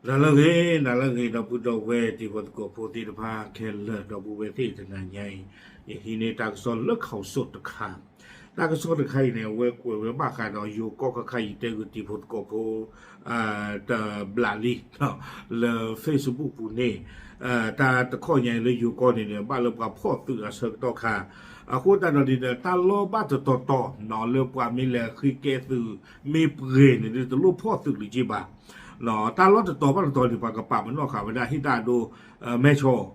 နၤလၢအဂ့ၤ, နၤလၢအဂ့ၤ ဒီပုၢ်ဒီဝဲၢ်တံၤဖိသကိးဖိသ့ၣ်တဖၣ်ခဲလၢာ် ဒီပုၢ်ဝဲၢ်သ့ၣ်တနၤညါအံၤ, ယဟံးန့ၢ်တၢ်ကစီၣ်လၢ ข่าวสด တခါ, တၢ်ကစီၣ်တခါအံၤန့ၣ် အဝဲကွဲးဝဲဘၣ်ဃးဒီးယိၤကီၢ်ခါခါအံၤ တဲဂုာ်တံၤဖိသကိးဖိ တဘျးလံ လၢ Facebook ပူၤန့ၣ်, တၢ်တခီညါအံၤလၢယိၤကီၢ်န့ၣ်ဒီး ဘၣ်လၢပှၤဖီၣ်သုးအဆၢကတီၢ်ခါ, အဃိသတးဒီးန့ၣ်ဒီး တၢ်လီၢ်ဘၣ်တတီၤတီၤ လၢပှၤမ့ၢ်လဲၤဃ့ကဲသုး မ့ၢ်ပှဲၤန့ၣ်ဒီး တလိၣ်ဖီၣ်သုးလၢၤက့ဘၣ်. တၢ်လီၢ်တတီၤဘၣ်တတီၤန့ၣ် ပှၤကပာ်ပနီၣ်ဃာ်ဝဲဒၣ် ဟ့ၣ်တၢ်အဒိ မဲဆီး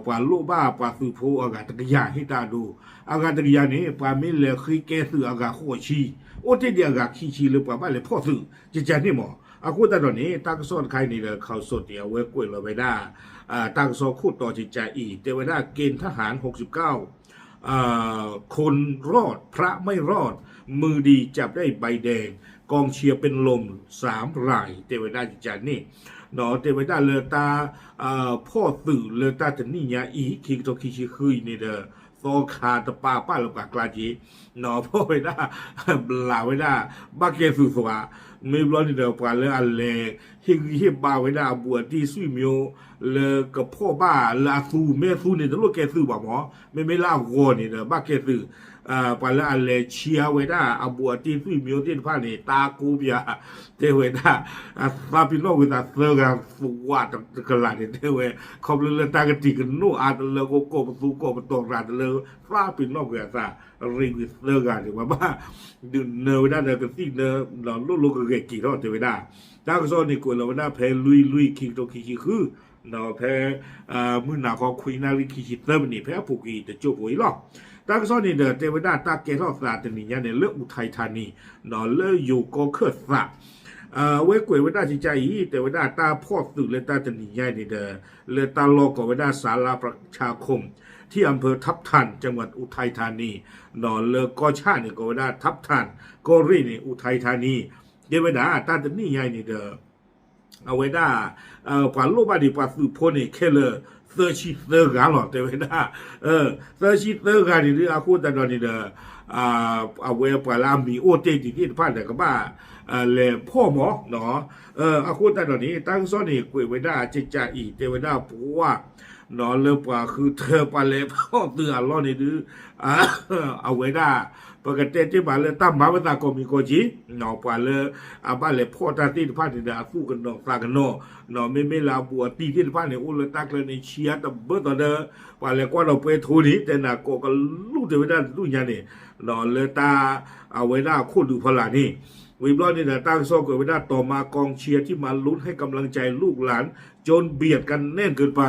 ပှၤလိၣ်ဘၣ်ပှၤသုးဖိအဂၤတကယၤ ဟ့ၣ်တၢ်အဒိ, အဂၤတကယၤန့ၣ် ပှၤမ့ၢ်လဲၤဃ့ကဲသုးအဂၤဃိးဆံ, အိၣ်တ့ၢ်ဒံးအဂၤခံဆံလၢပှၤဘၣ်လဲၤဖီၣ်သုး ကကန့ၣ်မး. အဃိသတးဒီးန့ၣ် တၢ်ကစီၣ်တခါအံၤန့ၣ်ဒီး ข่าวสด န့ၣ် အဝဲကွဲးလီၤဝဲဒၣ် တၢ်ကစီၣ်ခိၣ်တီကကအံၤ တဲဝဲဒၣ် เกณฑ์ทหารหกสิบเก้า คนรอดพระไม่รอด มือดีจับได้ใบแดง กองเชียร์เป็นลมสามราย တဲဝဲဒၣ်ကကန့ၣ်, ဒီးတဲဝဲဒၣ်လၢတၢ် ဖီၣ်သုးလၢတၢ်တနံၣ်ညါအံၤ ခံကထိခံဆံဃုအံၤန့ၣ်ဒီး သီခါတပၢ်ပာ်လၢပှၤကျါက့ၤ, ဖီၣ်ဝဲဒၣ် ဘျးဝဲဒၣ် ဘၣ်ကဲသုးသွး, မ့ၢ်ဘျီန့ၣ်ဒီး ပှၤလၢအလဲၤ ဟ့ၣ်ဂံၢ်ဟ့ၣ်ဘါဝဲဒၣ်အဘူးအတံၢ် ဆွေမျိုး လၢကဖီၣ်ဘၣ်လၢအသူ မ့ၢ်အသူန့ၣ် တလိၣ်ကဲသုးဘၣ်မး, မ့မ့ၢ်လၢအဂီၤန့ၣ်ဒီး ဘၣ်ကဲသုး, ပှၤလၢအလဲၤဆှၢဝဲဒၣ်အဘူးအတံၢ် ဆွေမျိုး သ့ၣ်တဖၣ်န့ၣ် တၢ်ကိးပယၤ တဲဝဲဒၣ် သးပ့ၤနီၣ်ကွံာ်သးသၢဂၤ သွးတကလးန့ၣ် တဲဝဲ ခီဖျိလၢတၢ်ကတံာ်ကနိၣ်အါတလၢ ကကိးပသူကိးပတီၢ်ရၤတလၢ သးပ့ၤနီၣ်ကွံာ်အသး ရ့ကွံာ်သၢဂၤန့ၣ် ပှၤဘၣ်ဒုးနၢဝဲဒၣ်ဒီးကသံၣ်နၢ လိၣ်လိကဂဲၤက့ၤထီၣ်တဲဝဲဒၣ်, တၢ်ကစီၣ်န့ၣ်ကွဲးလီၤဝဲဒၣ်ဖဲလွံၢ်လွံၢ် ခံကထိခံဆံဃု ဖဲ မုၢ်နၤခီခွံနၣ်ရံၣ်ခံဆံသၢမံးနံး ဖဲအပူၤကွံာ်တစိၢ်ဖိအံၤလီၤ. တၢ်ကစီၣ်န့ၣ်ဒီး တဲဝဲဒၣ်တၢ်ကဲထီၣ်သးတနံၤညါန့ၣ် လၢအူးထံထါနံၤ လၢယိၤကီၢ်ခၢၣ်သး အဝဲကွဲးဝဲဒၣ်ကကအံၤ တဲဝဲဒၣ်တၢ်ဖီၣ်သုးလၢတၢ်တနံၤညါအံၤန့ၣ်ဒီး လၢတၢ်လီၢ်ကိးဝဲဒၣ် ศาลาประชาคม ที่อำเภอทับทัน จังหวัดอุทัยธานี လၢကီၢ်ဆၣ်န့ၣ် ကိးဝဲဒၣ် ทับทัน ကီၢ်ရ့ၣ်န့ၣ် อุทัยธานี တဲဝဲဒၣ် တၢ်တနံၣ်ညါအံၤန့ၣ်ဒီး အဝဲဒၣ် ပှၤလိၣ်ဘၣ်ဒံးပှၤသုးဖိန့ၣ် ခဲလၢာ်သၢဆံသၢဂၤလီၤ တဲဝဲဒၣ်, သၢဆံသၢဂၤန့ၣ်ဒီး အဃိသတးဒီးန့ၣ်ဒီး အဝဲပှၤလၢအမံၤအိၣ်တ့ၢ်ဒံးသ့ၣ်တဖၣ်ဒီး ကဘၣ်လဲၤဖီၣ်မး, အဃိသတးဒီးန့ၣ် တၢ်ကစီၣ်န့ၣ် ကွဲးဝဲဒၣ်ကကအံၤ တဲဝဲဒၣ်ပှၤ လၢပှၤဃုထၢပှၤလဲၤဖီၣ်သုးအလီၢ်န့ၣ်ဒီး အဝဲဒၣ် ပကတဲတ့ၢ်မးလၢတၢ်မၤဝဲသးကိးမံၤကိးက့ၤ, ပှၤလၢအဘၣ်လဲၤဖီၣ်တၢ်သ့ၣ်တဖၣ်န့ၣ်ဒီး အသူၣ်ကနိးသးကနိး, မ့မ့ၢ်လၢအဘူးအတံၢ်သ့ၣ်တဖၣ်န့ၣ် အိၣ်လၢတၢ်ကျၢၤန့ၣ် ဆံးအါတဘၢသီဒီး ပှၤလဲၤကွၢ်ဒီးပှဲၤထိန့ၣ် တဲနၤကိးကလူၢ်တဲဝဲဒၣ်တဒူၣ်ညါန့ၣ် လၢတၢ် အဝဲဒၣ်အခိၣ်ဒူဖီလာ်န့ၣ်, ဝံၤဘျီန့ၣ်ဒီး တၢ်ကစီၣ်ကွဲးဝဲဒၣ် ต่อมา กองเชียร์ที่มาลุ้นให้กำลังใจลูกหลานจนเบียดกันแน่นเกินไป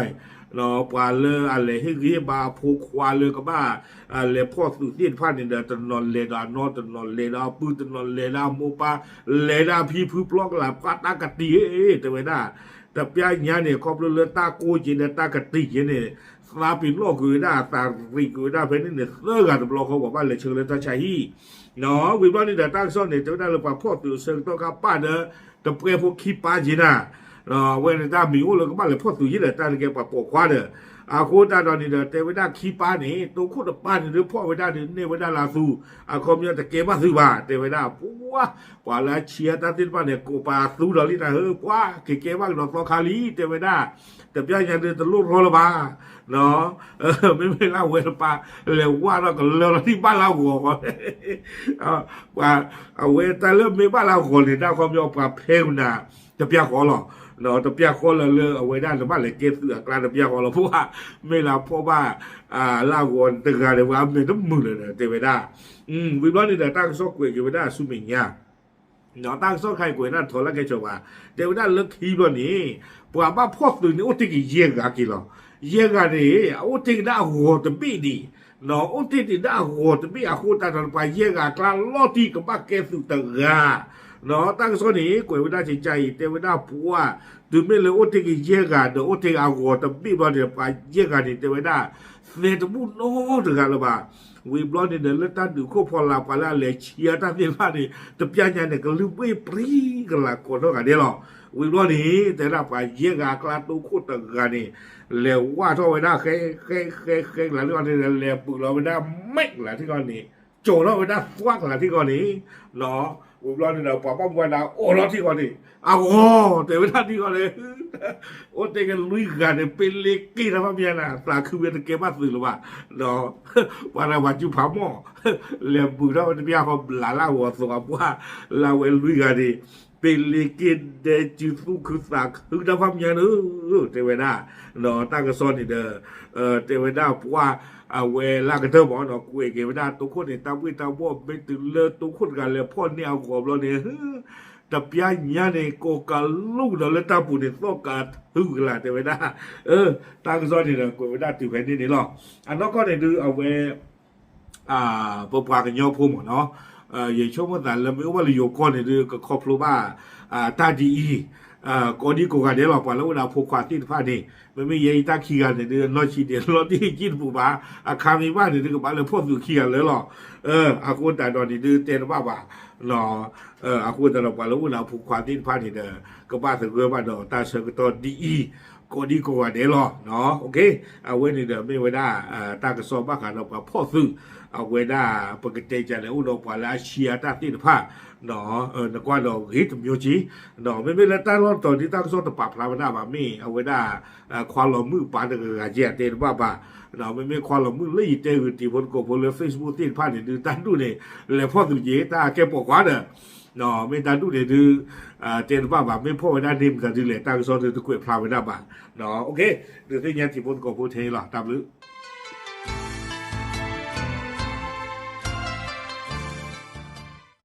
ပှၤလၢအလဲၤဟ့ၣ်ဂံၢ်ဟ့ၣ်ဘါအဖိခွါလၢကဘၣ် လဲၤဖီၣ်သုးသ့ၣ်တဖၣ်န့ၣ်ဒီး တနီၤလဲၤဒီးအနီ တနီၤလဲၤဒီးအပုၢ် တနီၤလဲၤဒီးအမိၢ်ပၢ် လဲၤဒီးအဖံဖုပျီကလာ် ပှၤတၢ်ကတံာ် တဲဝဲဒၣ်, တပျၢ်ညါန့ၣ် ခီဖျိလၢတၢ်ကိးက့ၤဒီးတၢ်ကတံာ်က့ၤန့ၣ် သးပ့ၤနီၣ်ကွံာ်ဝဲဒၣ် သးရ့ကွံာ်ဝဲဒၣ်ဖဲန့ၣ်န့ၣ် သၢဂၤတဘျီဃီ ပှၤဘၣ်လဲၤဆှၢလၢတၢ်ဆါဟံၣ် ဝံၤဘျီန့ၣ်ဒီး တၢ်ကစီၣ်န့ၣ် တဲဝဲဒၣ်လၢပှၤဖီၣ်သုးအဆၢကတီၢ်ခါပာ်ဒီး တပှဲၤဖိခံပာ်က့ၤနၤ, အဝဲန့ၣ်တၢ်မံၤအိၣ်လၢကဘၣ်လဲၤဖီၣ်သုးယ့ၣ်ဒီး တၢ်တကဲပှၤပိာ်ခွါဒီး, အဃိသတးဒီးန့ၣ်ဒီး တဲဝဲဒၣ်ခံပာ်န့ၣ် တိခိၣ်တပာ်န့ၣ်ဒီး ဖီၣ်ဝဲဒၣ်န့ၣ် န့ၢ်ဝဲဒၣ်လၢအသူ, အခီပညီတကဲဘၣ်သုဘၣ် တဲဝဲဒၣ် ပှၤ ပှၤလၢအဆံးအတၢ်သ့ၣ်တဖၣ်န့ၣ် ကိးပာ်အသူဒီးလံတၢ်ဧၢ, ပှၤကကဲဘၣ်ကဒီးသီခါလံ တဲဝဲဒၣ်, တပျၢ်ညါဒီးတလိၣ်ရီလၢၤဘၣ် မ့မ့ၢ်လၢအဝဲတပၤ လဲၤဝါထီၣ်ကလၢလီၤ ဒ်ဘၣ်လၢအဂီၤဃီ, ပှၤ အဝဲတၢ်လၢမ့ၢ်ဘၣ်လၢအဂီၤန့ၣ် တၢ်ခီပညီ ပှၤဖဲကနၤ တပျၢ်ဃီလီၤ, တပျၢ်ဃီလၢ လၢအဝဲဒၣ်နဘၣ်လဲၤကဲသုးအကျါ တပျၢ်ဃီလီၤ, ပှၤ မ့ၢ်လၢအဖီၣ်ဘၣ် လၢအဂီၤတဂၤဒီး ပှၤအမဲာ်တမုာ်လၢၤဒီး တဲဝဲဒၣ်, ဝံၤဘျီန့ၣ်ဒီး တၢ်ကစီၣ်ကွဲးက့ၤဝဲဒၣ်ဆူမဲာ်ညါ တၢ်ကစီၣ်တခါအံၤကွဲးဒၣ်ထီၣ်လၢကဲဆိးဘၣ်, တဲဝဲဒၣ်လၢခံဘျီန့ၣ် ပှၤဘၣ်ဖီၣ်သုးန့ၣ် အိၣ်တ့ၢ်က့ၤယဲၢ်ဂၤက့ၤလီၤ. ယဲၢ်ဂၤန့ၣ် အအိၣ်တ့ၢ်က့ၤဒၣ်အဂီၤတဘ့ၣ်ဒံး, အိၣ်တ့ၢ်ဒံးဒၣ်အဂီၤတဘ့ၣ်အဃိသတးဒီး ပှၤယဲၢ်ဂၤအကျါလီၤတံၢ်ကဘၣ်ကဲသုးတဂၤ, တၢ်ကစီၣ်န့ၣ် ကွဲးဝဲဒၣ်ကကအံၤ တဲဝဲဒၣ်ပှၤ တုၤမ့ၢ်လၢအိၣ်တ့ၢ်က့ၤယဲၢ်ဂၤဒီး အိၣ်တ့ၢ်အဂီၤတဘ့ၣ်ဘျီန့ၣ် ပှၤယဲၢ်ဂၤန့ၣ် တဲဝဲဒၣ် သဲတဘူၣ်နီတဂၤလၢၤဘၣ်. ဝံၤဘျီန့ၣ်ဒီး လၢတၢ်ဒုးခိၣ်ဖီလာ် ပှၤလၢအလဲၤဆံးအတၢ်သ့ၣ်တဖၣ်န့ၣ် တပျၢ်ညါန့ၣ် ကလုၢ်ဘ့ၣ်ပြံကလၤကိးထီၣ်ဂၤဒဲးလီၤ. ဝံၤဘျီန့ၣ် တဲဒၣ်ပှၤယဲၢ်ဂၤအကျါတိခိၣ်တဂၤန့ၣ် လဲၤဝါထီၣ်ဝဲဒၣ် ဃဲ ဃဲ ဃဲ ဃဲ ကလၤထံၣ်ကီၢ်န့ၣ် လဲၤပုးလီၤဝဲဒၣ် မဲာ်ကလၤထံၣ်ကီၢ်န့ၣ် ကၠီၤထီၣ်ဝဲဒၣ်သွါကလၤထံၣ်ကီၢ်န့ၣ် လီၤ ဝံၤဘျီန့ၣ်ဒီး ပှၤဘၣ်မူဘၣ်ဒါအိၣ်လီၤထံဃီန့ၣ် အဂီၢ် တဲဝဲဒၣ်ထံဃီန့ၣ် အိၣ်တဲက့ၤလွံၢ်ဂၤန့ၣ် ပ့လ့က့ၢ်တၢ်ဘၣ်မနုၤန့ၣ် သးခုဝဲတကဲဘၣ်သုးလၢၤဘၣ် ပှၤတဂၤပှၤစုဖးမီၢ် လဲၤဘုးထီၣ်ဝဲတဘျီဃီ ဘျးလၢအဂီၤသိးအပှၢ် လၢအဝဲလွံၢ်ဂၤန့ၣ် ပ့လ့က့ၢ်ဒဲစုသူၣ်ခုသးခုတၢ်ဘၣ်မနုၤန့ၣ် တဲဝဲဒၣ် တၢ်ကစီၣ်န့ၣ်ဒီး တဲဝဲဒၣ်ပှၤ အဝဲလၢကတၢၢ်မ့ၢ်နီၤ ကွဲးက့ၤဝဲဒၣ်တိခိၣ်န့ၣ် တၢ်ဘှ့ၣ်တၢ်ဘှီၣ်မ့ၢ်တုၤလၢတိခိၣ်တဂၤလဲၤဖီၣ်န့ၢ်အဂီၤဘျီန့ၣ် တပျၢ်ညါန့ၣ် ကိးကလူးဒီးလၢတၢ်ပူၤန့ၣ် သီၣ်ကးထုကလာ်တဲဝဲဒၣ် တၢ်ကစီၣ်န့ၣ်ဒီး ကွဲးဝဲဒၣ်တုၤဖဲန့ၣ်န့ၣ်လီၤ. အနီၢ်ကီၢ်န့ၣ်ဒုးအဝဲ ပပှၤကညီဖိမ့ၢ်နီၤ ယဆိကမိၣ်သးလၢမ့ၢ်အိၣ်ဘၣ်လၢယိၤကီၢ်န့ၣ်ဒုး ကခီဖျိဘၣ် တၢ်ဒ်အံၤ ကိးဒံကိးဂၤဒဲးလီၤ ပှၤလၢအိၣ်ဒီးအဖိခွါသ့ၣ်တဖၣ်န့ၣ် မ့မ့ၢ်ယဲအံၤတၢ်ခံဂၤန့ၣ်ဒုး နီၢ်ဆံးဒဲးလီၤတံၢ်ကံၢ်တပူၤဘၣ် အခါမ့ၢ်ဘၣ်န့ၣ်ဒုး ကဘၣ်လဲၤဖီၣ်သုးခံဂၤလၢလီၤ. အဃိသတးဒီးန့ၣ်ဒုး တဲတဘၣ်ဘၣ် အဃိသတးဒီးပှၤလၢအိၣ်ဒီးအဖိခွါသ့ၣ်တဖၣ်န့ၣ်ဒီး ကဘၣ်သဂၢၢ်ဘၣ်ဒီးတၢ်ဆၢကတီၢ်ဒ်အံၤ ကိးဒံကိးဂၤဒဲးလီၤ. အဝဲန့ၣ်ဒီးမ့ၢ်ဝဲဒၣ် တၢ်ကစီၣ်ဘၣ်ဃးဒီးပှၤဖီၣ်သုး အဝဲဒၣ် ပကတဲကလဲၣ် အိၣ်ဒီးပှၤလၢအဆံးအါတၢ်သ့ၣ်တဖၣ် နကွၢ်ဒီးဂ့ၤတမျိုးက့ မ့မ့ၢ်လၢတၢ်လီၢ်တတီၤဒ်တၢ်ကစီၣ်တပာ်ဖျါဝဲဒၣ်ဘၣ် မ့ၢ်အဝဲဒၣ် ခွါလီၤမုၣ်ပၢ်တဂၤဂၤက့ အတဲတဘၣ်ဘၣ် မ့မ့ၢ်ခွါလီၤမုၣ်လၢယတဲဂုာ်တံၤဖိသကိးဖိလၢ Facebook သ့ၣ်တဖၣ်န့ၣ်ဒုး တၢ်ဒူၣ်န့ၣ် လဲၤဖီၣ်သုးက့ တၢ်ကဲပိာ်ခွါဒီး မ့ၢ်တၢ်ဒူၣ်န့ၣ်ဒုး တဲတဘၣ်ဘၣ် မ့ၢ်ဖီၣ်ဝဲဒၣ်န့ၢ်မတၤဒုးလဲၣ် တၢ်ကစီၣ်ဒုးတကွဲးဖျါဝဲဒၣ်ဘၣ် ဒုးသ့ၣ်ညါတံၤဖိသကိးဖိထဲအံၤလီၤ တၢ်ဘျုး